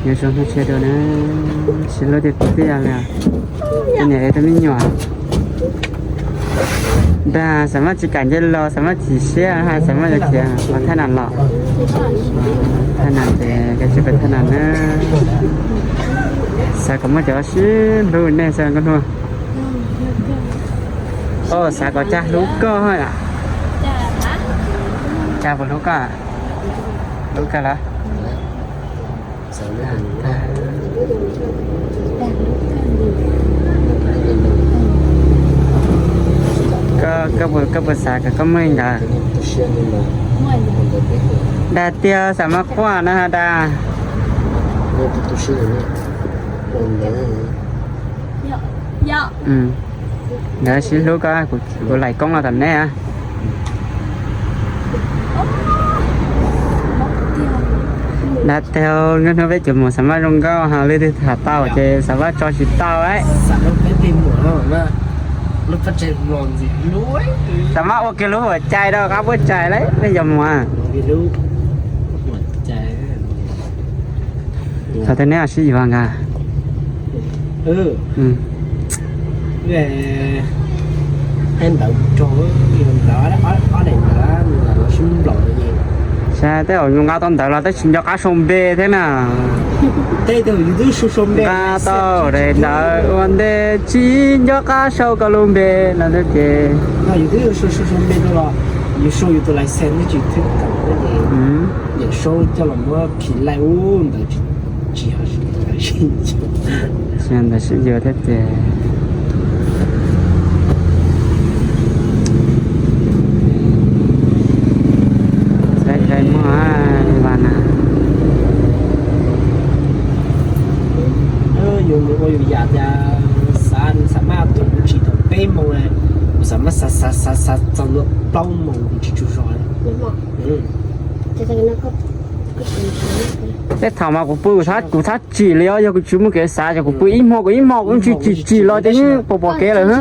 Nyob zoo hnub tshiab dua na, sib hlub tiag tiag li. Tus niam es tus me nyuam. Dag, xav maj tsis kam nce los, xav maj chim siab, xav maj yuav khiav los thaj nas los. Thaj nas ces koj tsis pais thaj nas na. Xav kom muaj cov sib hlub nej xwb nkauj hlub. Xav kom Cag hlub koj. Cag puas hlub koj? Hlub koj lawm. Koj puas xav kom koj muaj li ntawd? Dag tiag, xav maj quaj na dag. Lawv sib hlub koj, kuv laim koob los tom neb. Dag tiag, hnub no peb cov muam xav maj zoo nkauj, ho leej twg tham tau ces xav maj tso tsis tau lauj. Xav maj ua kiag lub huam cai rau qab puab tsaig lauj, nej cov muam. Thaum twg neb ho sib yuav nkaus? Sab tej zaum yus nqa tau ntawv los twb tsis nco qab sau npe thiab na. Nqa tau daim ntawv ua ntej tsis nco qab sau koj lub npe no thiab ces. Tsis yog ntawv sib yuav thiab ces. Saib saib muaj li vas na. Yus mus ua yus yam tias xav, xav maj thaum kuv tsis thaum peb moos, kuv xav maj xav xav xav xav txog ntua plaub moos kuv tsis tsaug zog li. Tej thaum mas kuv pw kuv thab tsim li os, yog kuv tsis muaj kev xav ces kuv pw ib hmo kuv ib hmo kuv tsis tsim tsim los ces yeej pom pom kev lawm. Thaum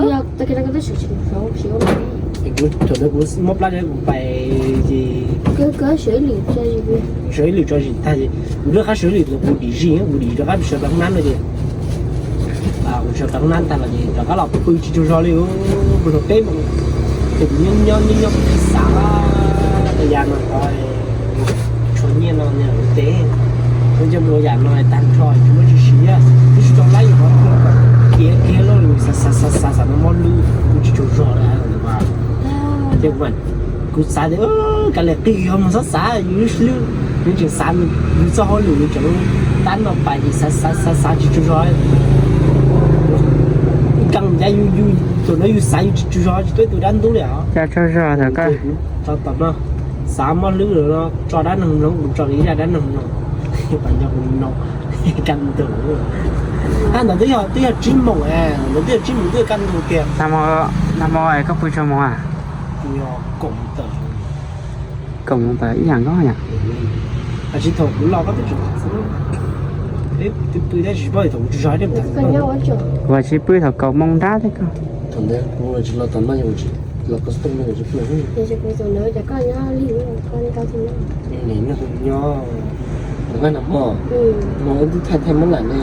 ntawd kuv muab plab kuv pais ces sawv ib lwm tso zis tag ces kuv lub qab sawv ib lwm los kuv dim zis, kuv dim rov qab sawv rov nab no ces kuv sawv rov nab tag los ces rov qab los pw tsis tsaug zog li, pw tau peb moos. Ces kuv nyob nyob nyob nyob kuv tsis xav tas yam no tod, tshuav nyiaj no ua tes, kuv coj mus ua yam no tag nrho tsis muaj tsis siv, twb tsis tau laib yus qhov kiag kiag lauj, xav xav xav xav xav no mob hlwb kuv tsis tsaug zog li. Ces kuv xav tias kav liam qig yog mus txhob xav yus lub hlwb, yus tseem xav yus txoj hauj lwm yus tseem tab no pais ces xav xav xav xav tsis tsaug zog. Ib kab ncaj yus yus thaum no yus xav yus tsis tsaug zog tsis tuaj tus dab ntub li os. Tsaug zog thaum koj tau tom no xav mob hlwb lawm no tso dab neeg mloog, kuv tso ib zaj dab neeg mloog, pas nco kuv mloog kaj ntug. Hab ntawd twb yog tsib moos, ntawd twb yog tsib moos twb yog kaj ntug tiag. Nag hmo koj pw tsawg moos? Kaum moos tawm ib yam nkaus yom. Tsis thaum kuv los koj twb tseem tham xwb, peb twb pw tab sis tsis paub thaum kuv tsis zog. Kuv tsis pw thaum kaum moos nrab thiab koj. Thaum ntawd kuv tsis los tom no, los koj tsis pw. Nyob nag hmo, hmo wb twb thaij thaij Hmoob Lam ne.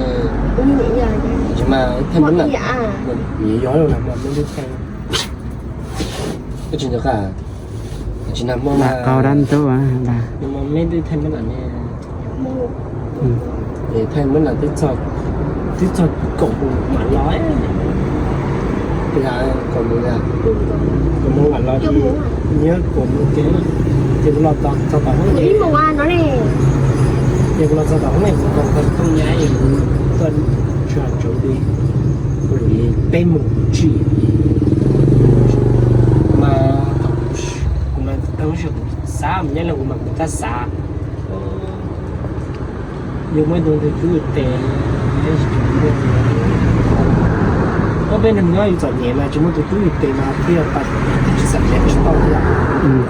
Tsis mas thaij Hmoob Lam, yog nag hmo wb twb thaij. Koj tsis nco qab, tsis nag hmo mas, nag hmo me twb thaij Hmoob Lam ne. Thaij Hmoob Lam twb txog kaum moos mam los. Kaum moos, kaum moos mam los, nyob kaum moos kiag, ces kuv los txog tom hoob, ces kuv los txog tom hoob, kuv tau tau thooj nyab, kuv tuaj tsuag tsuag li, kuv li peb moos kuv tsim, mas kuv mas tau kuv xav mas nyob li kuv mas kuv tab xav. Yus muaj tus tus cub yus tes, ob peb neeg nyob yus txom nyem mas tsis muaj tus cub yus tes mas thiaj tsis xam tsis tau thiab.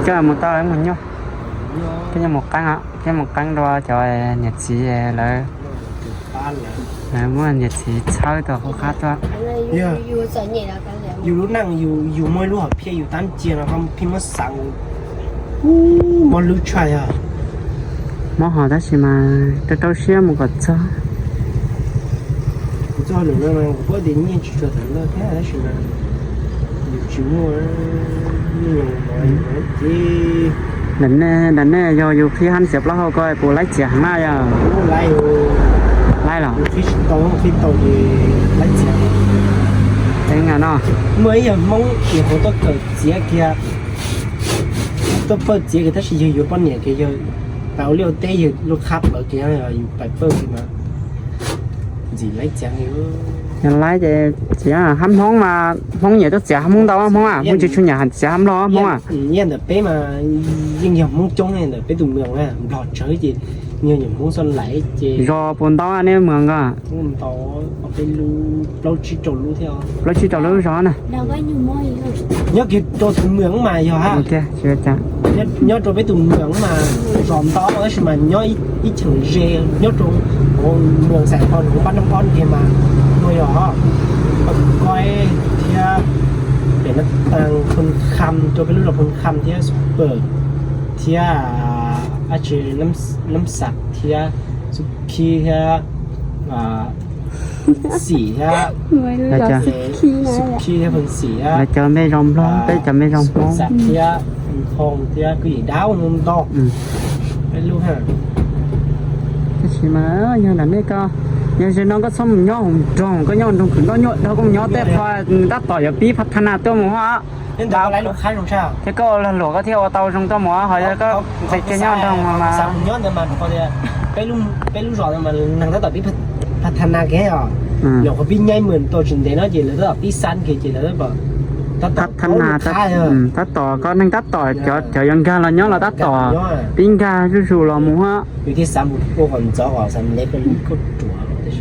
Koj mus tau mus nyob, koj nyob mus qeeb, koj mus qeeb dua cov niam txiv lawv, lawv muab niam txiv txhawb tau hauv qab tuaj. Yus lub neej yus muaj ib lub hom phiaj yus tab cia no pheej muab xav, mob hlwb tshaj yog. Mob hos tab sis mas rau rau siab mus kom txog. Kuv txog lawm no kuv paub tias nyiaj tsis tshua tawm ntau thiab tab sis mas yus tsis muaj nyiaj los ces. Ntawm nej yog yus qhib hab xiav plaub hau ko puas laib txiav heev na yog? Laib los? Qhib tau ces laib txiav. Muaj ib yog Hmoob yog hauv tuaj kawm txiav kiag, tuaj pawj txiav kiag tab sis yog yuav poj niam kiag yog ua liaj ua teb yog lub qhab plawv kiag yus pais pawj kiag mas ntxim laib txiav. Yog laib ces txiav hab Hmoob mas Hmoob nyiam tuaj txiav hab Hmoob ntau Hmoob a, Hmoob tsis tshua nyiam txiav hab Nplog Hmoob a. Nyiaj ntawm peb mas yeej yog Hmoob coob ntawm peb tus mws na, Nplog tsawg ces yog nyiam Hmoob xoj laim ces. Zos puas ntau nej mws ko? Plaub tsib rau lub thiab. Plaub tsib rau lub zos na. Nyob kiag rau tus mws mas yog ha. Nyob rau peb tus mws mas zos ntau tab sis mas nyob ib cheem ze nyob rau mws Xais Phoo nram Npab Nab Ob kiag mas muaj yog Paj Koj thiab pem no Phoos Kham, rau peb lub zos Phoos Kham thiab Xub Pawg thiab Nab Xas thiab Xub Khib thiab Xim thiab, Xub Khib thiab Phoos Xim thiab, lawv cov npe zoo Nplog, peb cov npe zoo Hmoob thiab, Hoo thiab Kwj Yim Dab ntau. Peb lub ha. Tab sis mas yog lam nej ko, yog ze no koj txhob mus nyob hauv nroog, koj nyob nroog khwv noj nyuaj dhau, koj mus nyob tej qho tab tom yuav pib pha tha nas tuaj mus hos. Thiab koj ua lag luam koj thiaj ua tau zoo tuaj mus, ho yog koj nqis kiag nyob nroog mas. Peb lub zos mas neeg tab tom pib pha tha nas kiag os. Nyuam qhuav pib nyaib mus tau tsis ntev no ces lawv tab tom pib xab kiag ces lawv tab tom, tab tom koj neeg tab tom cov yuav nkag los nyob los tab tom pib nkag zuj zus los mus. Yus thiaj xav mus ua kom ntxov kom xav ntev peb lub kauj ruam. Tsis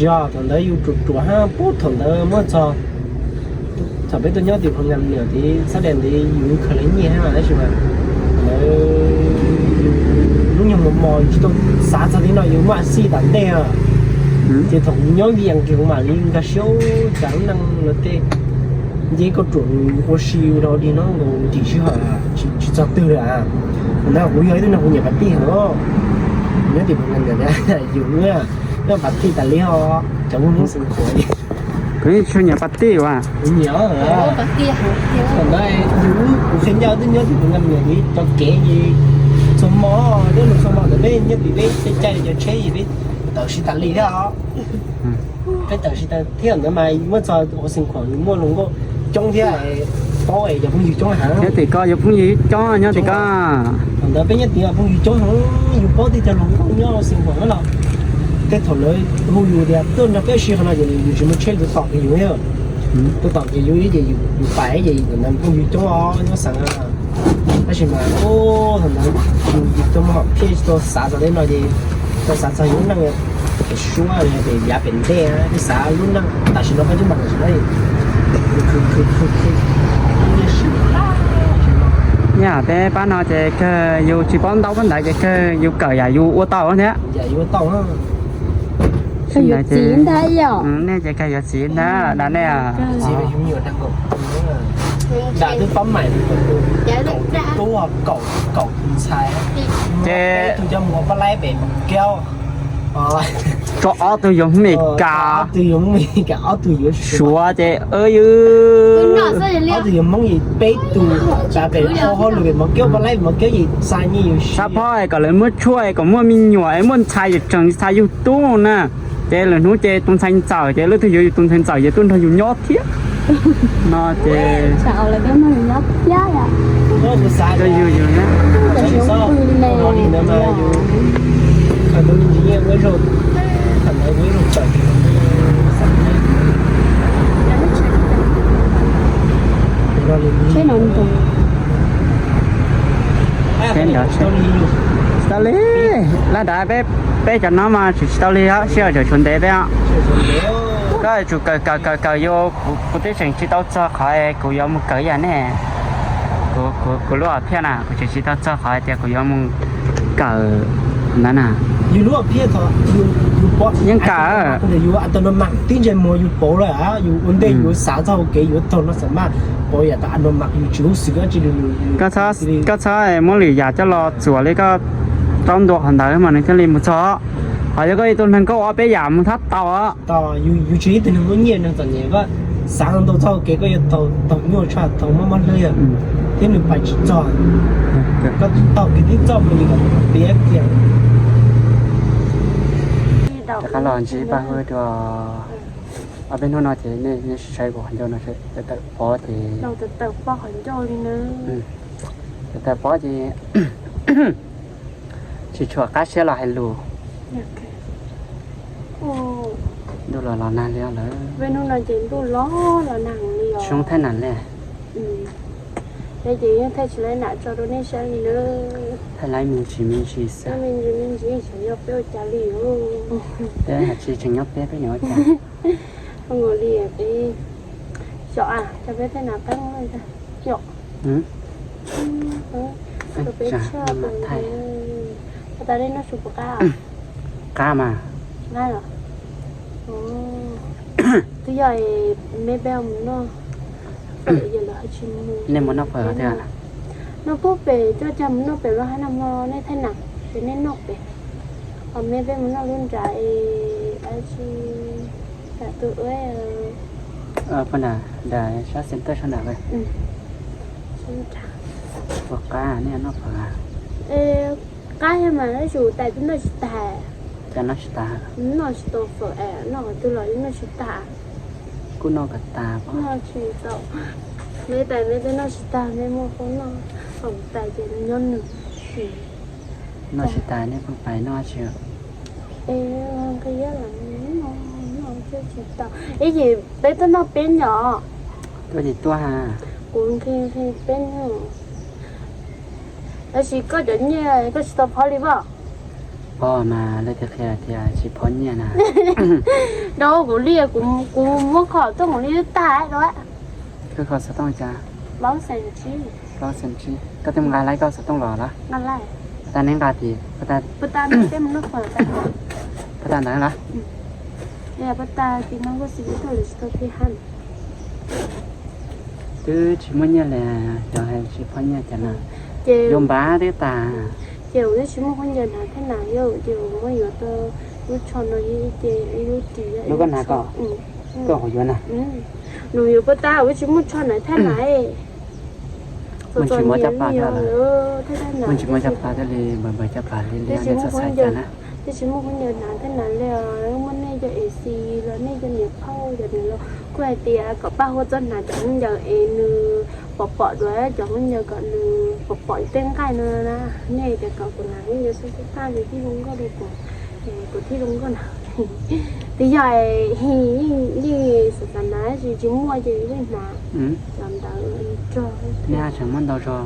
yog thaum ntawd yus ruam ruam hab pub thaum ntawd muab txog, thaum peb tuaj nyob tim Phoo Kham niam tid xab dais ntawd yus khaws lawv nyiaj hab mas tab sis mas lawv, yus lub nyuag mos mos yus tsis tau xav txog li no yus muaj a xij tom ntej os. Ces thaum nyob Vias kiag kuv mam li nkag siab cas lub neej no tej nce kauj ruam ua si rau dig no nkaus nrim sij hawm tsis txog twg lawm. Thaum ntawd kuv yog ib tug neeg kuv nyiam pas tij heev, nyob tim Phoo Kham niam yus nyob pas tij tas li os, cov muaj muab xeev khuav. Kuv yeej tsis nyiam pas tij as. Kuv nyiam. Thaum ntawd yus, kuv qhia ncaj twb nyob tim Phoo Kham niam tid cov kev ces txhua hmo, nyob rau txhua hmo ntawd peb nyob tim peb caij cov tsheb es peb tawm sib tas li thiab os. Peb tawm sib tas thiab ntawd mas muab txog ua xeev khuam muaj hluas nkauj coob thiab, paub es cov phooj ywg coob heev. Nyob tim ko yus phooj ywg coob nyob tim ko. Thaum ntawd peb nyob tim phooj ywg coob heev, yus paub tib cov hluas nkauj nyob ua xeev khuam los. Tej thaum lawv hu yus tias tuaj nrog peb ua si qhov no ces yus tsis muaj tsheb, yus tus tom kiag yus, tus tom kiag yus ces yus pais ces thaum ntawd phooj ywg coob os nyob xeev. Tab sis mas thaum ntawd yus tau muaj hom phiaj tsis tau xav txog tej no ces tau xav txog yus lub neej pem suab pem yav pem ntej, twb xav lub neej tam sim no koj twb npaum tam sim no. Yog peb pab no ces kawg yus tsis paub ntau phab ntawd ces kawg yus kawm yam yus ua tau thiab. Nej ces kawg yuav txiv ntag da nej. Ces tso ob tug yuav Hmoob Mes Kas, Suav ces ywg. Ob tug yuav Hmoob es peb tug, peb pem hauj lwm pem Mos Kiab, pab laib pem Mos Kiab es xa nyiaj yus, xa phob kom lawv muaj tshuaj kom muaj me nyuam es muaj ntxhais yus tseem xa yus tub na. Ces lwm hnub ces tus ntxhais ntxawm ces leej twg yuav yus tus ntxhais ntxawm ces tuaj nrog yus nyob thiab no ces. Yus yus na. Tsis tau li, laj dav peb, peb cov no mas tsis tau li os, sij hawm tseem tshuav ntev peb os. Koj tsum kawm kawm kawm kawm yus, kuv twb tseem tsis tau txog qhov kuv yuav mus kawm ib yam nej. Kuv lub hom phiaj na kuv tseem tsis tau txog qhov tias kuv yuav mus kawm Ntawd na. Yus lub phiaj thaum yus, yus pom yeej kam, yus a tau no mas tib ntsej muag yus pauv lawm, yus ua ntej yus xav txog hauv kev yus taug no xam maj pauv yam tau a no mas yus tsis lub xwm dab tsi li. Koj txhob muab lwm yam coj los txuas li, koj rau ntua qhov ntawd mas nws thiaj li mus txog. Ho yog koj ib tug neeg koj ua ob peb yam mus thab tau. Yus tsis ib tug neeg muaj nyiaj neeg txom nyem, koj xav ntau txog hauv kev koj yuav taug nyuaj tshaj taug mob mob hlwb yom, thiab nws pais tsis txog. Koj taug kev tib txoj mus li kom piav kiag. Rov qab los ntsib Paj Hwb dua. Ob peb hnub no ces nej saib kuv qhov ncauj no tawm pov ces, tawm pov qhov ncauj li na. Tawm pov ces tsis tshua qab siab los hais lus. Ntuj los los nag li lawm. Tsis zoo thaij nam li. Thaij tsis tau me ntsis me ntsis xwb. Me ntsis me ntsis xyov yog peb ua cas li. Peb hais tsis tseem nyob peb, peb yuav ua cas? Li peb xyov, cov peb tej nam qeeb yom. Peb tshaj thaij. Ua tas li noj su puas qab? Qab mas. Twb yog me peb mus noj fawm, yog lawv ho tsis mus. Nej mus noj fawm tiag? Noj pub pem, coj cag mus noj pem lub hab nag hmo nej thaij nam ces nej noj pem. Ho me peb mus noj lub nram es dab tsi, nram tus ua, poj nram, nram sab center sab nram. Puas qab nej noj fawm? Qab mas tab sis tais twb noj tsis tag. Cas noj tsis tag? Noj tsis tau fawm es noj qhov twg los noj tsis tag. Kuj noj kom tag. Noj tsis tau. Me tais me twb noj tsis tag, me muaj qab noj, tais ces nyob nws. Noj tsis tag nej pheej pais noj tsis. Es nqhis los noj tsis tau. Ib yim peb tuaj noj peb nyob. Tuaj ces tuaj ha. Kuv nqhis nqhis peb nyob. Tab sis koj cov nyiaj koj tsis tau phob li pom. Pom mas lawv tias qhia tias tsis phob nyiaj na. Rau kuv li, kuv muab kho tuaj kuv li tag rau. Koj kho xov tooj cas? Plaub xees tsib. Plaub xees tsib. Koj twb nqa laib koj xov tooj los los? Nqa laib. Puas tas neb nqa tias puas tas? Puas tas ntawd los? Puas tas tis no nkauj xwb tsis tau thiab ha. Twb tsis muaj nyiaj li, yog hais tsis phob nyiaj cas na. Ces yuav npab twb tas. Ces kuv twb tsis muaj khaub ncaws hnav thiab na, yog ces kuv muab yuav tau lub tsho no ces ib lub ris, lub koj hnav ko, koj hnav yuav na. Nws yuav puas tas, kuv tsis muaj tsho hnav thiab na. Muaj tsis muaj caj pas thiab, muaj tsis muaj caj pas thiab li, npawg npawg caj pas li li txhob xav cas na. Twb tsis muaj khaub ncaws hnav thiab na li, muaj nej cov A C los nej cov niam phauj cov niam laus kuj hais tias kom Paj Huab txhob hnav cov khaub ncaws es nws pom pom dua cov khaub ncaws kom nws pom pom tej nqaij no na. Nej tias kom kuv hnav khaub ncaws xub xub thaj nws thiaj zoo nkauj li kuv, kuv thiaj zoo nkauj na. Twb yog yeej xav xav hnav tab sis tsis muaj ces yeej hnav los ntawd rog. Nej tseem muaj ntau zog.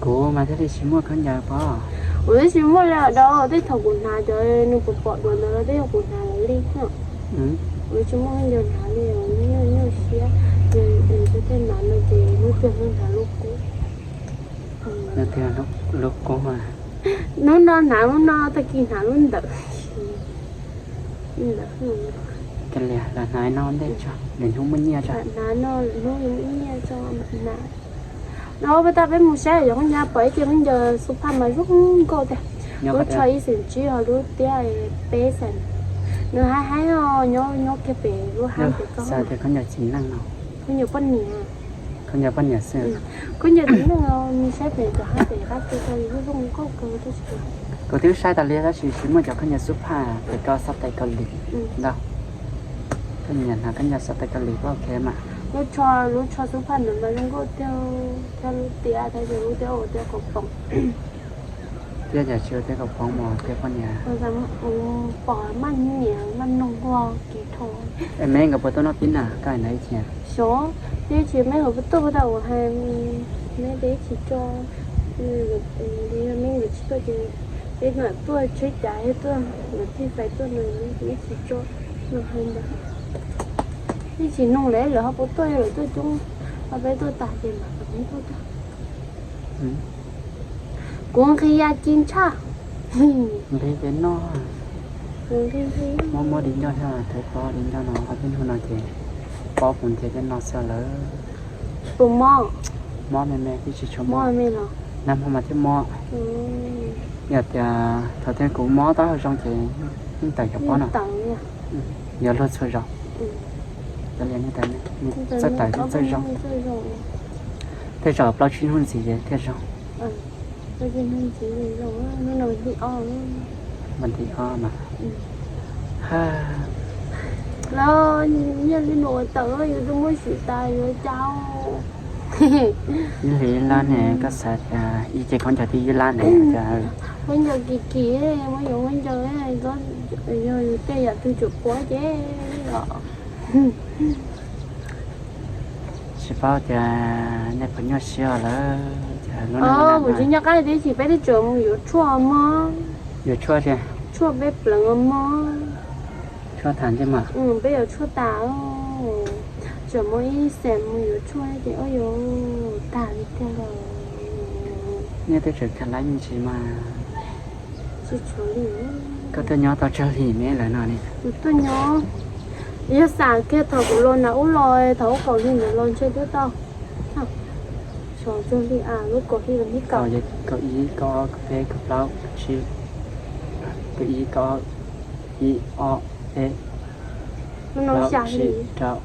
Kuv mas thiaj li tsis muaj khaub ncaws pom. Kuv twb tsis muaj li os, tej thaum kuv hnav cov nws pom pom dua ntawd los twb yog kuv hnav lawv li. Kuv tsis muaj khaub ncaws hnav li, nyuaj nyuaj siab. Ces tej hnav no ces hnub twg hnub hnav lub qub. Hnub twg lub qub. Hnub no hnav lub no, tag kis hnav lub ntawd. Cia li los hnav no ntej tso, lwm hnub muaj nyiaj tso. Hnav no lwm hnub muaj nyiaj tso mas hnav. No peb tab peb mus saib cov khaub ncaws, pom ib ce khaub ncaws xub phaj mas zoo nkauj tiag. Lub tsho ib xees tsib, ho lub tiab peb xees. Nws haib haib os, nyob kiag pem lub hab pem ko. Xav tias khaub ncaws txiv neej no. Khaub ncaws poj niam. Khaub ncaws poj niam xwb. Khaub ncaws txiv neej os, saib pem cov hab pem qab ke ko zoo nkauj kawg tab sis. Kuv twb saib tas li tab sis tsis muaj cov khaub ncaws xub phaj pem ko xab tais Kaus Lim ntau. Koj nyiam hnav khaub ncaws xab tais Kaus Lim kuj ok mas. Lub tsho, lub tsho xub phaj ntawd mas zoo nkauj tiag, thiab lub tiab, thiab lub tiab ua tiab qhov poom. Tiab cas tsis ua tiab qhov poom mas tiab poj niam. Pom maj nyiam maj noog ua kev rho. Es me nkawd puas tuaj noj pib na, koj hais ntawd ib chim. Xyov, ib chim me nkawd puas tuaj puas tau ua hais, me ces ib chim tso. Me nkawd tsis tuaj ces peb mam tuaj tsheb cas tuaj, nkawd thiaj fais tuaj no, ib chim tso no hais ntawd. Ib chim noog lawv, lawv ho puas tuaj, yog lawv tuaj coob, ho peb tuaj tas ces mam kom peb tuaj tag. Kuv nqhis ya ci ntshaj. Nqhis ces noj. Muab muab di ncauj thiab, thawv pob di ncauj no ob peb hnub no ces pob puv nthi thiab no xwb lawm. Puas mob? Mob me me twb tsis tshua mob. Nag hmo mas thiaj mob. Yog tias thaum twg kuv mob taub hau zoo ces yeej tawm cov pob no. Yuav luag txhua zaus. Txawj tawm txawj zoo. Tej zaum plaub tsib hnub ntxiv ces thiaj zoo. Nti ob mas. Los nyiaj li nuav tawm yuav tuaj muab siv tas yuav cas. Ib hlis ib lab ne, koj xav tias ib ce khaub ncaws twb ib lab ne. Khaub ncaws kim kim, muab yuav khaub ncaws, yog yus tej yam twg tseem puav ces tsis paub tias nej puas nyuaj siab lawm. Kuv tsis nco qab tias peb twb tseem mus yuav tshuaj mog. Yuav tshuaj tiag? Tshuaj peb pleev mog. Tshuaj tas ntsej muag? Peb yuav tshuaj tas, tseem muaj ib xeem mus yuav tshuaj ces yuav tag li tiag lawm. Nej twb tseem khav laib me ntsis mas. Koj tuaj nyob tau tsawg hlis me lawm no ne? Tuaj nyob, yog xam kiag thaum kuv los nram ub los, thaum ub kaum hli ntawd los ntshe twb tau. Xyov tsawg hli, lub kaum hli los ib kaum. Kaum ib, kaum ob, kaum peb, kaum plaub, kaum tsib, kaum ib, kaum ob, ib, ob, peb, plaub, tsib, rau,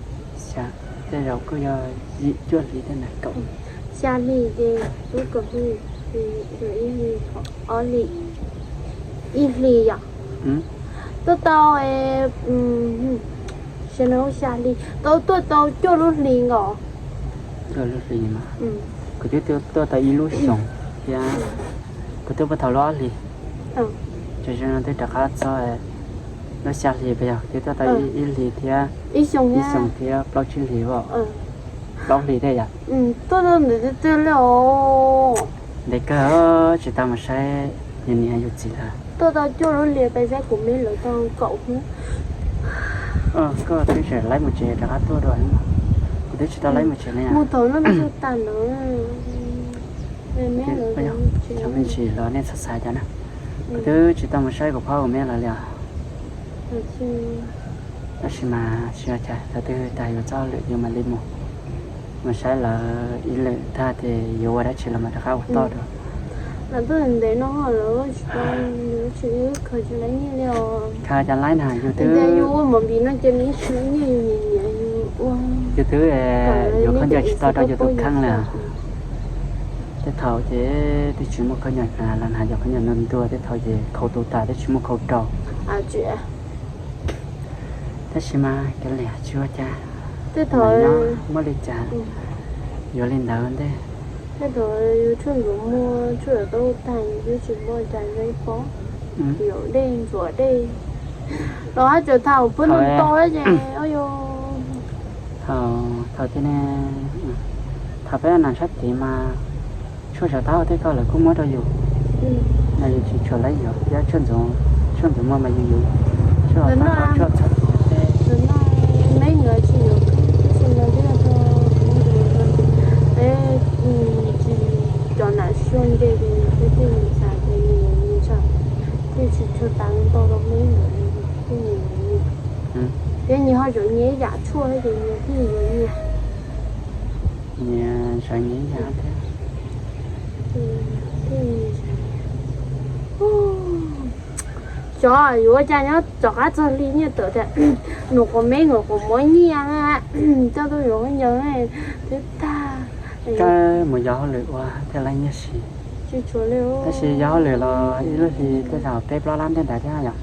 xya, tej zaum kuj yog yim cuaj hlis tej ntawd. Kaum xya hlis ces lub kaum hli, ib hlis, ob hlis, ib hlis yom. Tuaj tau, xya hli, tau tuaj tau cuaj lub hlis nkaus. Cuaj lub hlis mas kuv twb tuaj tau ib lub xyoos thiab, kuv twb puag thaum lub ob hlis. Tam sim no twb rov qab txog lub xya hlis pas yog twb tuaj tau ib hlis thiab, ib xyoos thiab plaub tsib hlis, plaub hlis thiab yom. Tuaj tau ntawd tiag tiag li os. Ntev kawg tsis tau mus saib yus niam yus txiv lawm. Tuaj tau cuaj lub hlis pas saib kuv me lawv tau kaum hnub. Koj twb tseem laib mus tsev rov qab tuaj dua, kuv twb tsis tau laib mus tsev ne. Mus thaum no tag no. Cov me ntsis los nej txhob xav cas na. Kuv twb tsis tau mus saib kuv phauj kuv me lawv li os. Tab sis mas tsis ua cas, thaum twg tag yuav txoj hauj lwm yus mam li mus, mus saib lawv ib lwm tag ces yuav ua dab tsi los mam rov qab ua toj dua. Khaws cas laib na, yus twb, yus twb yuav khaub ncaws tsis tau rau yus tus kheej li. Tej thaum ces twb tsis muaj khaub ncaws hnav los hnav cov khaub ncaws ntuag ntuag, tej thaum ces khaus tus tas twb tsis muaj khaus rau. Tab sis mas kav liam tsis ua cas, tej thaum nyob muaj li cas yuav li ntawd ntej. Tej thaum yus tshuaj ntxuav muag tshuaj tau tag yus twb tsis muaj cas nyob ib pob, yuav dej ntxuav dej los hab tseem thaum pub ntau ces, thaum, thaum tias ne, thaum peb nam sab tid mas tshuaj saum taub hau tej ko lawv kuj muab rau yus, yus tsis tshua laib yuav, thiab tshuaj ntxuav, tshuaj ntxuav muag mas yus yuav tshuaj txhawm. Cov nam suav nce ces tej tij xav tias nyias nyias tsa, tej tsis tshua tas ntau rau me ntawd, tej nyias nyias, thiab nyias ho zaum nyias ib yam tshuaj ces nyias thiaj yuav nyias. Nyias zaum nyias ib yam thiab. Xyov yuav ua cas nyob tom qab txog hli nyiaj tawm tias nws quav meb nws quav muab nyiaj na, coj tuaj yuav khaub ncaws twb tag. Koj mus yos hauj lwm ua thiaj laib nyiaj siv. Tab sis yos hauj lwm los ib lub hli tej zaum peb plaub lab ntiaj ntawd thiab yom.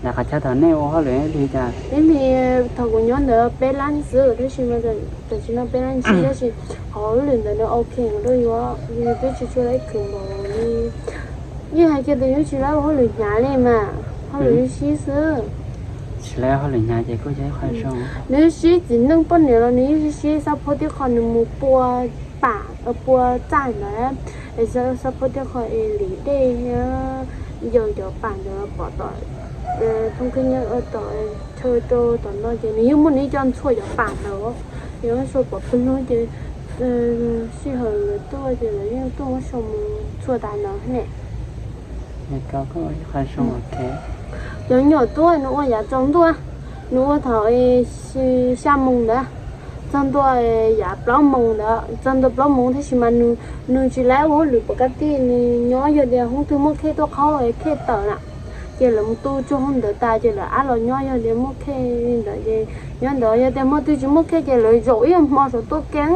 Yam qhov chaw thaum nej ua hauj lwm ib hlis cas, ib hlis thaum kuv nyob ntawd peb lab xwb tab sis mas tam sim no peb lab tsib tab sis qhov hauj lwm ntawd nws ok dua yuav, twb tsis tshua laib khwv npaum li. Yeej hais kiag tias nws tsis laib ua hauj lwm hnyav li mas, hauj lwm sib xwb. Tsis laib ua hauj lwm hnyav ces kuj yog ib qho zoo. Nws sib txiv neej poj niam los nws yeej sib sib, xab phob tib qho nws mus pua pam, pua txaj ntawd, es xab phob tib qho es lim dej thiab ncaws cov pam ntawd pom tom, thoob khib nyiab tom chaw rau tom no ces nws yeej muaj nws ib co ntxhua cov pam ntawd, yog sau pom pw hnub ces sij hawm lawv tuaj ces lawv yeej tuaj muab sau mus ntxhua tas ntawd ne. Cov nyuam tub nws ua yav tsaus ntuj, nws ua thaum xya moos ntawd txog ntua yav plaub moos ntawd, txog ntua plaub moos tab sis mas nws tsis lab ua hauj lwm pom kab tij, nws nyob yog tias hoob twg muaj khej tuaj qhaub khej tawm na, ces lawv mus tu tsuag hoob ntawd tas ces lawv ab los nyob, yog tias muaj khej li ntawd ces nyob ntawd, yog tias hmo twg tsis muaj khej ces lawv zaum ib hmo saum tuaj keeb.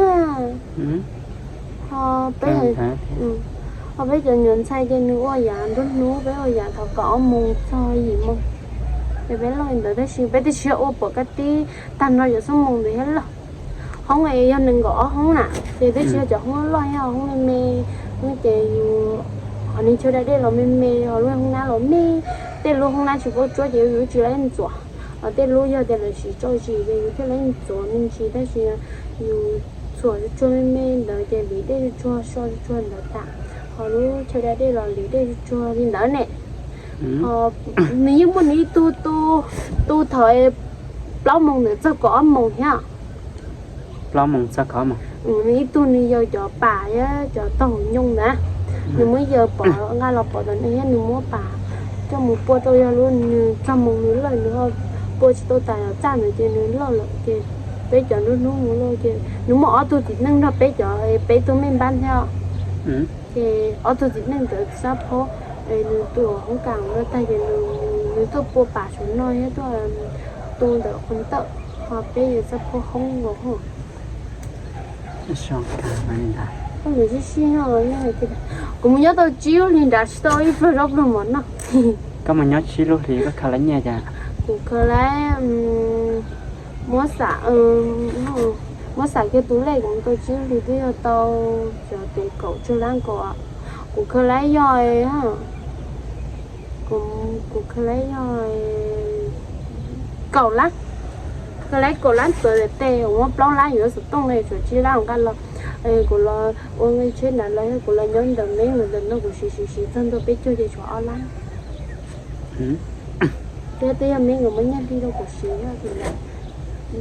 Ho peb, ho peb cov nyuam ntxhais ces nws ua yav nruab hnub, peb ua yav thaum kaum ob moos txog yim moos. Ces peb loj li ntawd tab sis peb twb tsis yog ua pom kab tij tag nrho cov xuab moos ntawd thiab loj. Hoob yog nees nkaum ob hoob na, ces twb tsis yog cov hoob loj, yog hoob me me, hoob ces yus, ho nws chaw da dej los me me, ho lub hoob nab los me, tej lub hoob nab tsis paub tsuab ces yus tsis lab ntxuav, ho tej lub yog tias lawv siv tsau zis ces yus thiaj lab ntxuav me ntsis tab sis yus txhuam tsuag tsuag me me ntawd ces hliv dej tsuag tsuag so tsuag tsuag ntawd tas, ho lub chaw da dej los hliv dej tsuag tsuag li ntawd ne. Ho nws yeej muaj nws ib tug tu, tu thaum plaub moos ntawd txog kaum ob moos thiab. Plaub moos txog kaum ob moos. Nws ib tug nws yaws cov pas thiab cov taub hau nyoo ntawd, nws muab yaws pov nqa los pov tom no thiab nws muab pas coj mus pua rau, yog lub nws txog moos nws loj nws ho pua tsis tau tas los txaj ntawd ces nws loj lawm ces peb cov nruab hnub mus lawm ces nws muaj ob tug txiv neej nrog peb cov peb tug me npab thiab. Ces ob tug txiv neej ntawd xab phob, nws tu hoob kas no tag ces nws tuaj pua pas saum no thiab tuaj tu ntawm qhov ntawm, ho peb yuav xab phob hoob nkaus. Koj mus sib sib no, kuv mus nyob tau tsib lub hlis nrad tsis tau ib pluag zaub pluag mov noj. Koj mus nyob tsib lub hlis koj khaws lab nyiaj cas? Kuv khaws lab, muab xam, muab xam kiag tus lej kuv mus tau tsib lub hlis twb yog tau cov tus kaum tsawg lab nkaus. Kuv khaws lab yog, kuv khaws lab yog kaum lab, khaws lab kaum lab txawv tes, kuv muab plaub lab yuav xov tooj no tshuav tsib lab nqa los. Kuv los ua tsheb nrad los yog kuv los nyob ntawm me nkawd ntawm no kuv siv siv siv txog ntua peb caug ces tshuav ob lab. Thiab twb yog me nkawd muab nyiaj hli rau kuv siv thiab,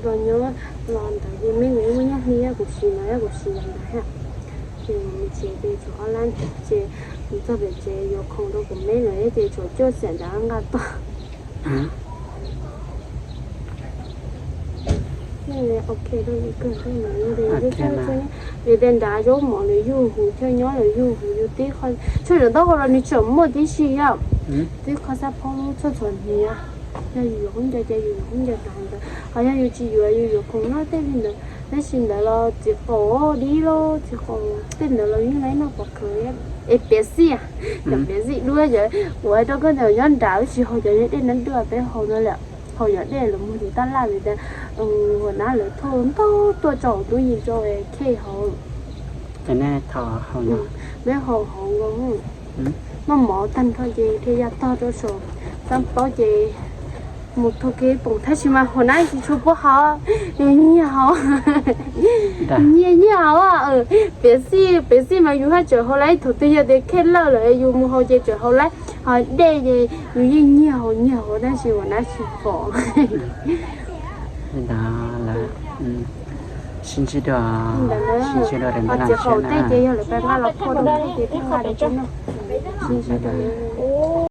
los nyob los ntawd ces me nkawd muab nyiaj hli rau kuv siv no, kuv siv ntawd thiab. Ces mus tsev ces tshuav ob lab ces kuv txog pem tsev yuav khoom rau kuv me lawm ces tshuav cuaj xees nrad nqa tuaj. Vim tias nrad zaub mov lawv yug huv, chaw nyob lawv yug huv, yus tib qho, chaw zaum taub hau los nws tseem muaj tib si yom, tib qho xab phob lub txhua txhua hniav. Yog yus yuav khaub ncaws ces yus yuav khaub ncaws tas ntawd, ho yog yus tsis yuav yus yuav khoom noj tej li ntawd. Tab sis ntawd los txiv qaub dib los txiv qaub tej ntawd los yeej lab noj pov khawv. Es piav xij, cov piav xij duab yom, kuv hais rau koj tias nyob nrad wb tsis haus cov dej nab dua peb haus no lawm, haus cov dej lawv muag tus taj laj vim tias hua nab lawv thauj ntau tuaj tso hauv tub yees rau khej haus. Ces nej thaum haus, peb haus hauv nkaus, noj mov tag nrho ces dhia ya tog rau saum xab plaub ces mus taug kev poom tab sis mas hua nab tsis tshua pub haus, nyiag haus, nyiag nyiag haus. Piav xij piav xij mas yus haj tseem haus lawm, thaum twg yog tias khej lawj lawm yus mus haus ces tseem haus lawm, ho dej ces yus yeej nyiag haus nyiag haus tab sis hua nab tsis pom. Li ntawd lawm, sib ntsib dua, sib ntsib dua rau ntawm no tsev haus tej ces yog lawv pab nqa los phua rau ces thiaj nqa rau tsev noj. Sib ntsib dua.